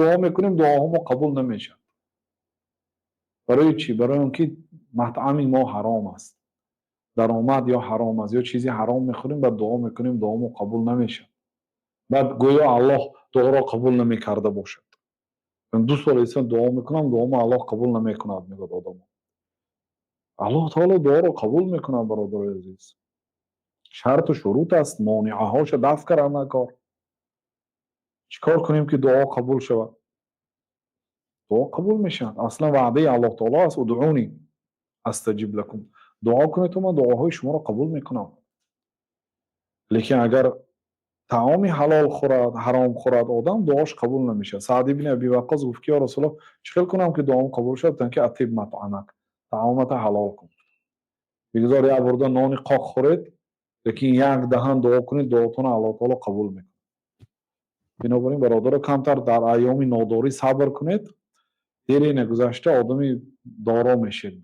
Дуо мекунем, дуоҳо мо қабул намешавад. Барои чӣ? Барои он ки матъами мо ҳаром аст, даромад ё ҳаром аст, ё чизи ҳаром мехӯрем, баъд дуо мекунем, дуо мо қабул намешавад. Баъд гӯё Аллоҳ дуоро қабул намекарда бошад. 2 сол инсон дуо мекунам, дуомо Аллоҳ қабул намекунад, мегӯяд одамо. Аллоҳ таоло дуоро қабул мекунад, бародарои азиз. Шарту шурут аст, монеаҳоша дафъ кардан кор. Чӣ кор кунем, ки дуо қабул шавад? Дуо қабул мешавад. Аслан ваъдаи Аллоҳ таоло аст: ادعوني أستجب لكم. Дуо кунед, то ман дуоҳои шуморо қабул мекунам. Лекин агар таоми ҳалол хӯрад, ҳаром хӯрад одам, дуош қабул намешавад. Саъд ибни Аби Ваққос гуфт, ки: «Ё Расулаллоҳ, чӣ хел кунам, ки дуом қабул шавад?» Гуфтанд, ки أطب مطعمك, таомата ҳалол кун. Бигзор як бурда нони қоқ хӯред, лекин як даҳан дуо кунед, дуотонро Аллоҳ таоло қабул мекунад. Бинобар ин, бародаро, камтар дар айёми нодорӣ сабр кунед, дере нагузашта одами доро мешед.